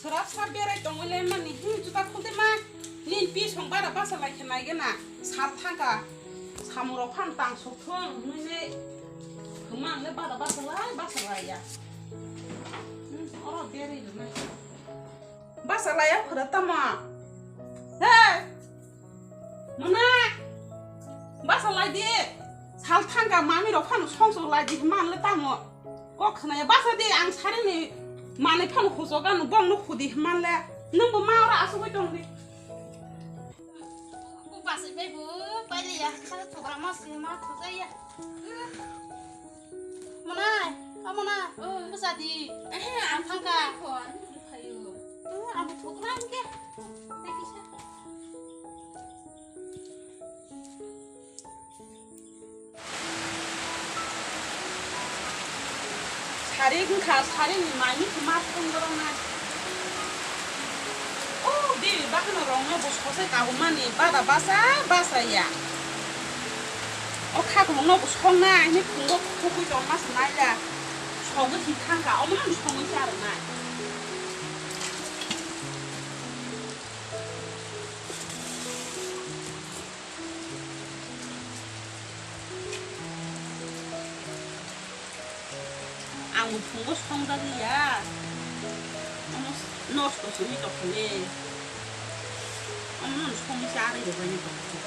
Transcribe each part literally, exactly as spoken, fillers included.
Rasa berai tongwi le mani, hmm, juta khulde ma. Nin pi song bara basa lai khe nai gana. Sal thangka. Samurok phan tang sok thung, nui ne. Khumang le bara basa lai, basa lai ya. Hmm, oro berai le nai. Basa lai ya khura tamo. Hey! Mona! Basa lai di. Sal thangka mami rok phano song sok lai di, man le tamo. Kok khna ya, basa di, ang sari ni manwi phano khusoka, no bong no khudi man le. Nung bo ma ora asugwi tong di. Basa bai bo, bai le ya, sa thogra ma si ma khujai ya. Monai, o Monai, oh, busa di. Eh, ang thangka. Ang thangka. Ang thangka. Oh, ang thangka. Thank you, sir. Sari wngkha, sari ni mai ni ma thang borok nai. O bibi bakhano rok no bo sosai kabumani bada basa basa ya. O khaklung no bo songnai ni phungo khugui tong ma sanai ya. Sogwi si thangka omo no songwi charwnai. Ang bo phungo songdagwi ya. Omo nosto simi tokole. Omo no songwi charwi rwbaini tokole.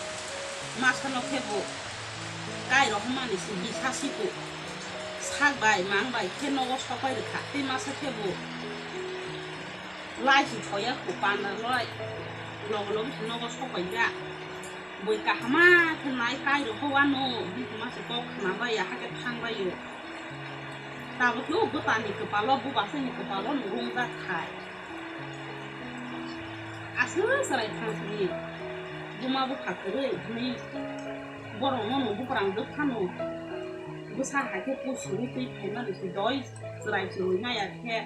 Masa no khe bo kai rohormani se bisa siko. Sak bai mang bai khe nogo sopai rwkha. Tei masa khe bo lai si thoya kho panda loi. Logo logo se nogo sopai ya. Bui kahama khe nai kai rok o ano, bini ma se kok khna bai ya, hakhe thang bai o. Tabuk khe o bwtani kwpalo, bubasani kwpalo no rung jak khai. Aswk chwrai thang sini, buma bupha kwrwi hwnwi borok no no buprang dwk phano bwsa hai khe puisingwi twi phaimani se doi chwrai chwrwi maya khe.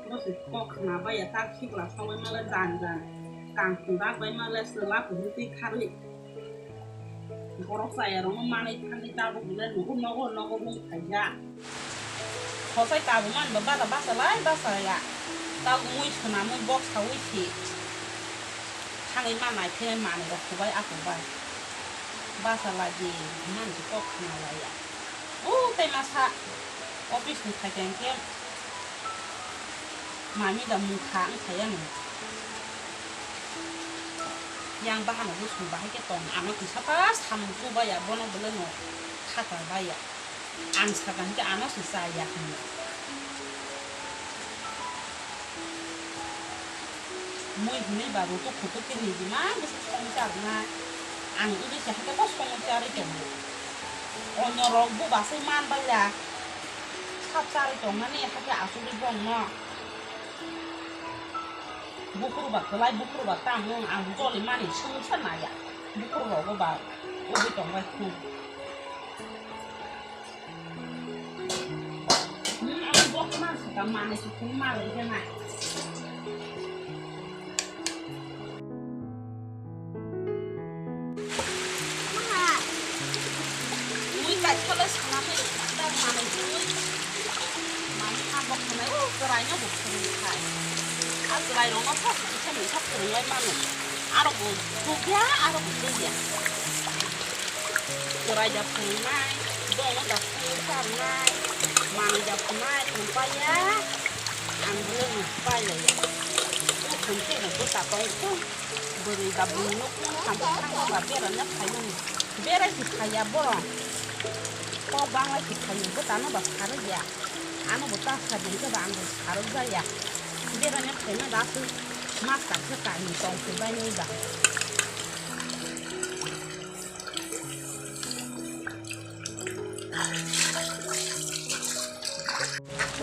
Bo se kok khna bai ya, tak sikla sogwi male jan jan. Kang khung rak bai male chwla kuhur twi kharwi. Borok chaya rokno manwi thangwi tabuk le nugo nogo nogo bung khaijak. Khosai tabuk man bo bada basa lai basa ya. Tabuk mui swnamwi bok saui si. Thangwi ma nai khe manwi rok kubai a kubai. Basa lai di man kok khna lai ya. O tei masa office ni phaikha hinkhe mami da mungkha wngkha yani. Yang bahano bwswng bahai khe tong, ano kisa ta samung chubaya, bono belai no khata baya. Ang sakha hinkhe ano se chaya hinwi. Mui hinwi ba rutuk khutuk khe niji ma bwswk songwi charwnai. Ang wngwi se hakhe bo songwi charwi tongo. Onyo rok bubasai man baiya. Sap charwi tongmani hakhe achugwi bongno. Buphuru ba kwlai, buphuru ba tamo, ang joli mani swngwi se naiya. Buphuru rogo ba wngwi tongbai khun. Hmm, ang bok man suka mane suka mane kena. Mui kaisa le sana khe ta mane mui. Mane ha bok khanai o chwrai no bok khanai khai. A chwrai rok no sa kisa mui sa phwrwng lai mano. Aro bo thukya, aro bo thukya. Chwrai da phungnai, bongno da phungnai, charwnai, manwi da phungnai, tong paiya, ang bwlwng pailaiya. O thwng khe no bwsa tong khe, bwrwi ba bwrwi no kung samung thangma ba berana phaimani. Berai si phaiya borok. Kok banglai si phaio, bwtano ba sarwkya. Ano bo ta sa din khe ba ang bo sarwk jaya. Berana phaima da aswk master khe kainwi tong phai bainai ba.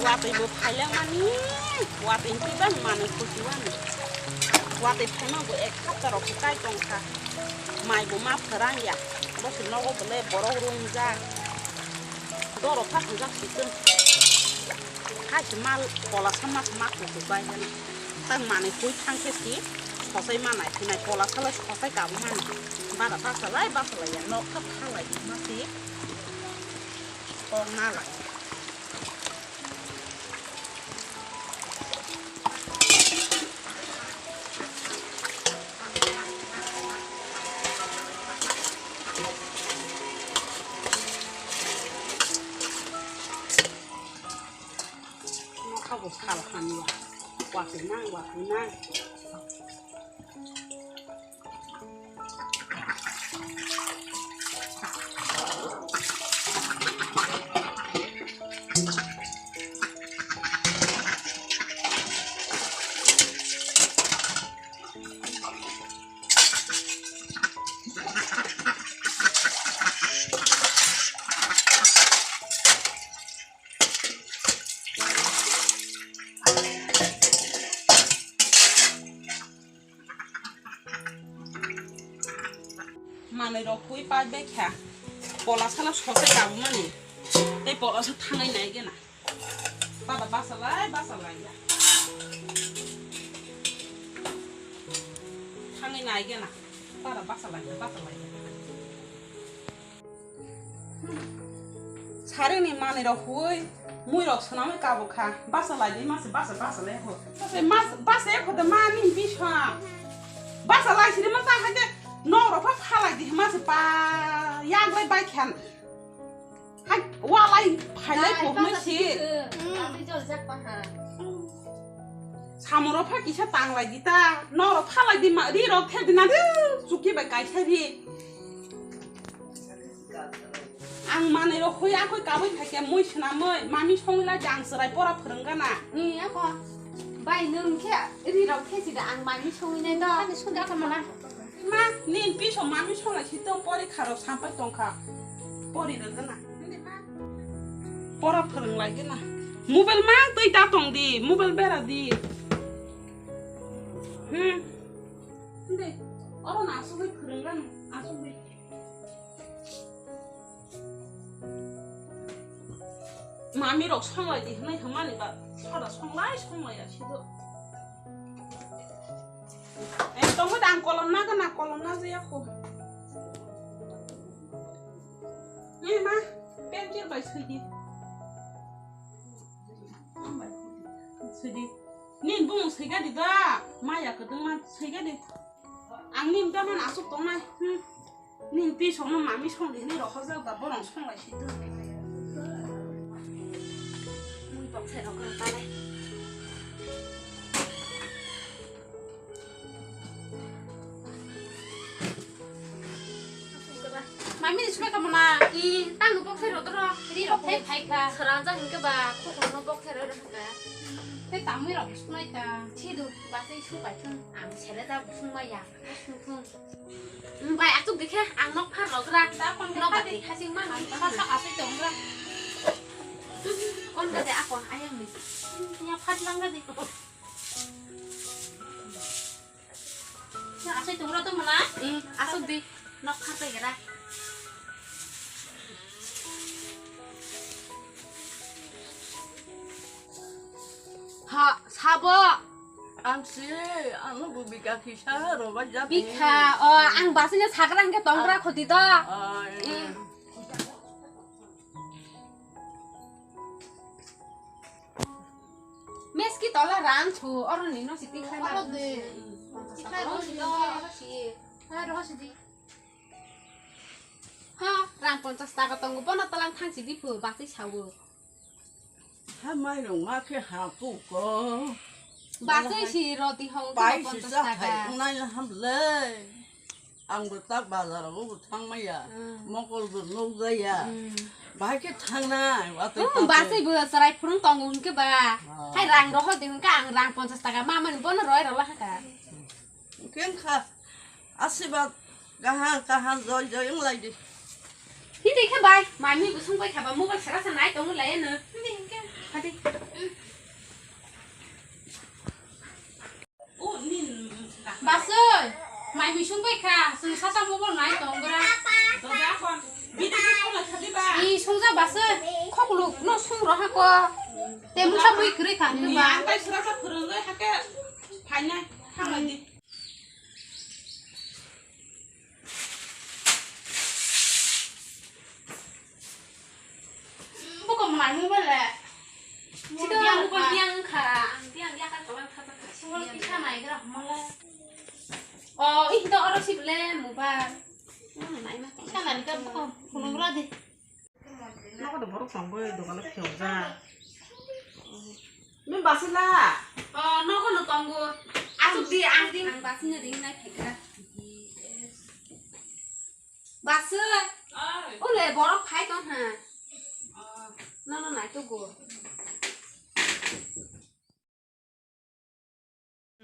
Watwi bo phailengmani, watwi twi bang manwi khuchiwani. Watwi phaima bo ek hapta rok se kai tongkha. Mai bo ma phrang ya. Bo se nogo bole borok rungjak. Doro kha thwngjak si chwng. Hai se mal kola sama se ma kuku bai heno. Tang manwi pui thang khe si sosai ma nai phinai kola salo sosai kabumani. Bara basa lai basa lai ya nok kha phalai ma si kok na lai. Sal hamya. Watwi nang, watwi nang. Manwi rok hui pai bai kha. Pola sala sote kabumani. Tei pola sa thangai nai gena. Pada basa lai, basa lai ya. Thangai nai gena. Pada basa lai ya, basa lai ya. Saringni manwi rok hui, mui rok swnamwi kabo kha. Basa lai di mase basa, basa lai ho. Basa mas, basa ekho de mani bisa. Basa lai sini mata hake nok rok pha phalai di mase pa yaglai bai khan. Hai, walai phailai. Ai, poknai basa si. Basa jol jak paha. Samoro pha kisa tanglai di ta. Noro phalai di ma, ri rok the di na de. Chuki bai kaisa ri. Ang manwi rok hoi akoi kaboi phaikhe mui swnamoi. Mami songwi lai jang chwrai pora phwrwngana. Ni ako. Bai nwng khe ri rok the si da ang mami songwi nai do. Ani songwi ako mana. Ma, nin piso mami songlai si tong pori kharo sampai tongkha. Pori rwgana. Pora phwrwng lai gana. Mobile ma twi ta tong di, mobile bera di. Hmm. Inde, oro na asugwi phwrwng gana, asugwi. Mami rok songlai di hwnwi hwnmani ba, sora songlai songlai ya sido. Eh, tongwi da ang kolom na gana, kolom na jaya kho. Eh, ma, pencil bai sui di. Sui di. Nin bung sui ga di da, maya kwdwng ma sui ga di. Ang nin da man asuk tongnai. Hmm. Nin pisongno mami songdi hinwi rohorjak ba, borong songlai si tong. Mui bokthai rok rw talai. Mami ni sumai kamona. I, tang no bokthai rw doro. Ri rok thai phai kha. Sara jang hingke ba, khokon no bokthai rw rw kha. Tei tamui rok sunai kha. Thidu, basai su pai thun. Ang sele da sumai ya. Sung thun. Bai, asuk dikhe, ang nok phar logra. Da kon nok kha bati di, hasing ma, ang nok phar sa asai tongra. Kon kha de akon ayang ni. Nya phat langga di. Nya asai tongra to mana? Hmm, asuk di. Nok phar pai gra. Ha, sabo. Ang si, ano bu bika kisa ro ba jadi. Bika, o, ang basanya sagra hingke tongra khoti to. Ah, iya. Eh. Meski tola rang thu, oro ni no si tikhlai ma. Oro de. Tikhlai ro si do. Ha, rang ponchas taka tongo, bono tolang thang si di phu, basai sawo. Ha, mairung ma khe ha kuko. Basai si roti hong pai si ponchas taka. Nai ham le. Ang bo tak bazar o bo thang maya. Hmm. Mokol bo nuk jaya. Hmm. Bahai khe thang nai, watwi. Hmm, basai bo chwrai phurung tongo hwnkhe ba. Ah. Hai rang rohor di hwnkhe ang rang ponchas taka ma mani bono roi rw la kha. Hwnkhe wngkha. Asibad kaham kaham joy joy wng lai di. Hini khe bai, mami bo sung bai kha ba mobile saka sa nai tong lai no. Hini hwnkhe. Hadi. Basoi, mami sung bai kha, sung sasa mobile nai tong gra. I sung ja basoi, khok luk no sung ro ha ko. Te musa bui kri kha ni ba. Ang tai sura sa phurung gai ha ke. Phainai, thanglai di. Buko mai mobile le. Sida mobile biang kha. Ang biang ya ka kalang kha kha. Mobile kisa nai gra mala. Oh, ih do oro sib le mobile. Nai ma kisa nai ka buko phunung ra di. Nokho do borok tong bai dogan o phiyok ja. Nung basila? Oh, nogo no tongo. Asuk di, ang di. Ang basino ring nai phaikha. Basoi. Oi. Ole borok phai tong ha. Oh. No, no, nai to go.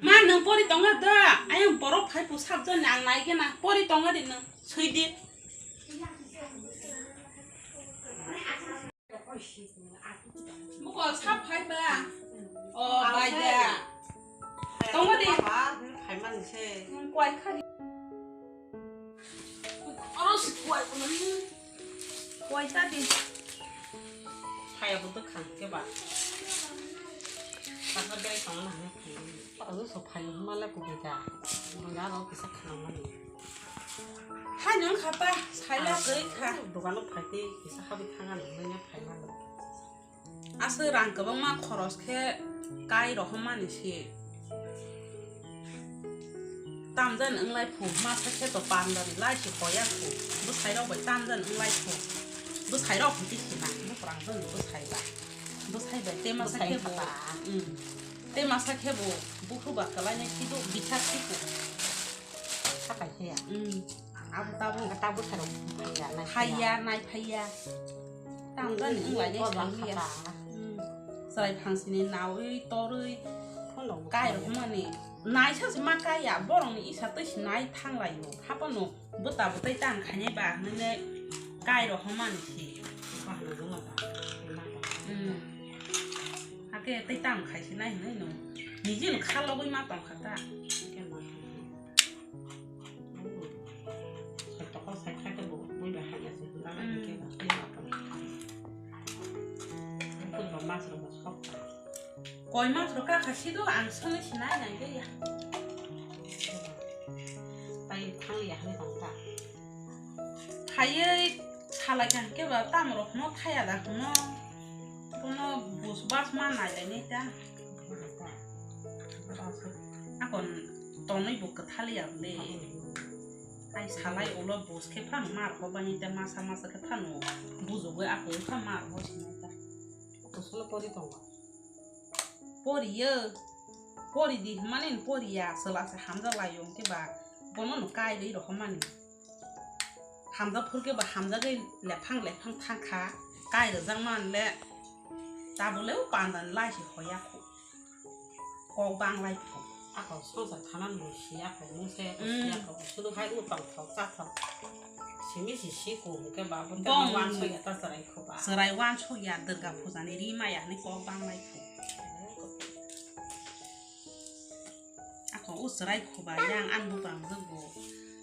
Ma, nwng pori tongo da? Ayang borok phai pu sabjani ang nai gana. Pori tongo di nwng. Sui di. Buko sab phai ba. O, bai da. Tongo di. Phai man se. Nwng kwai kha di. Oro si kwai ko ni. Kwai ta di. Phai abo to khang ke ba. Takar gai tong na ha. Oro so phai ma la ku be da. Mo na ro kisa khang ma ni. Hai nang kha ta, sai la kwrwi kha. Dogano phai tei kisa habwi thang ani hwnwi phai mano. Aswk rang kwbangma khoros khe kai rohormani se. Tamjani wnglai phu, masa khe to pandani lai se hoya phu. Bwsai rok bai tamjani wnglai phu. Bwsai rok hwnkhe sina, bwsai bai. Bwsai bai tei masa khe bo. Bwsai khe bo. Tei masa khe bo buphru ba kwlainai phido bitha phiku. Sakai khe ya. Mm. Abo tabuk. Tabuk sarok phaiya, nai phaiya, nai phaiya. Tamjani wnglainai ko jang saliya. Khata. Mm. Chwrai phangsini nawi torwi. Phano kai rok mani. Naisa se ma kaiya, borokni isa twi se nai thanglaio. Hapono bwta bwtai tang khainai ba hwnwi kai rok mani se. Bahana jona ba. Mm. Hake tei tang khai se nai hwnwi no. Niji no kha logwi ma tong kha ta. Hake ma. Tokol sai khai to bo bui ba hai ya se. Lama ni ke ba. Bui ba mas ro sok. Koi mas ro ka kha si do ang sole si nai nai de ya. Tai thang ya hai tong ta. Khaiwi salai kha hwnkhe ba tamo rok no thaya da hwno. Bono bus bas ma nai lai nai ta. Akon tonwi bo kwthal ya le. Ai salai ulo bus khe phano mar ho bani ta masa masa khe phano bujugwi akon kha mar ho sinai ta. Kusolo pori tongo. Poriyo. Pori di hwnmani poriya, chwla se hamjak laio hwnkhe ba bono no kai rwi rohormani. Hamjak phurkhe ba hamjagwi lephang lephang thangkha, kai rwjakma le tabole o pandani lai se hoya kho. Kok bang lai kho. Ako sosa thanan bo siya kho, mungsa ya kho, siya kho, sulu hai u tong thok cha thok. Simi si si ko hwnkhe ba bo tei wansok ya ta chwrai kho ba. Chwrai wansok ya Durga puja ni ri maya hwnwi kok bang lai kho. Ako o chwrai kho ba yang ani buprang jwk bo.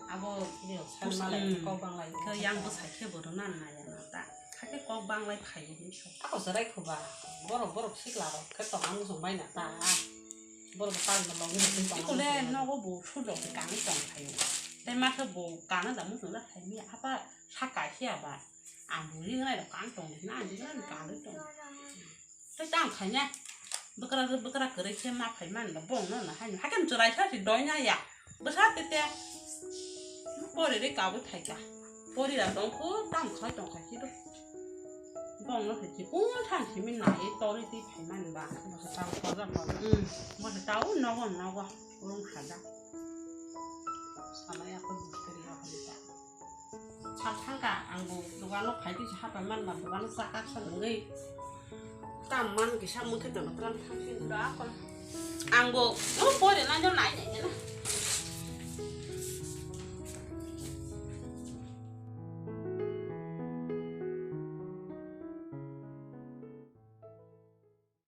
Abo yo, san malai kok bang lai kho yang bwsai khe bo rwna nai ya na ta. Hakhe kok bang lai phai ni so. Ako chwrai kho ba. Borok, borok sikla rok khe tong ang jong bai na ta. Borok ta no long ni tong. Ikole nogo bo sulo khe kang tong phai. Tei ma khe bo kana da mu tong da phai ni apa sa kai khe aba. Ang bo ringnai rok kang tong na, ang ringnai rok kang tong. Tei tang khaina. Bwkra, bwkra kwrwi khe ma phai man da bong no na hai. Haikhe chwrai sa si doi na ya. Bwsa tete. Pori ri kabwi thai ka. Pori da tong khu tam khai tong khai si do. Bong no se chi kun thang si min na ye tori ti phai man ba. Bwsa ta khoja khoja. Hmm. Bwsa ta u nogo nogo. Rung khaja. Sama ya ko bukri ya ko ta. Sak thangka, ang bo dogano phai kisa hapai man ba dogano chakak sa nungwi. Tam man kisa mungkhe tongma tram thangsi nda kon. Ang bo, o pore na jo nai nai na.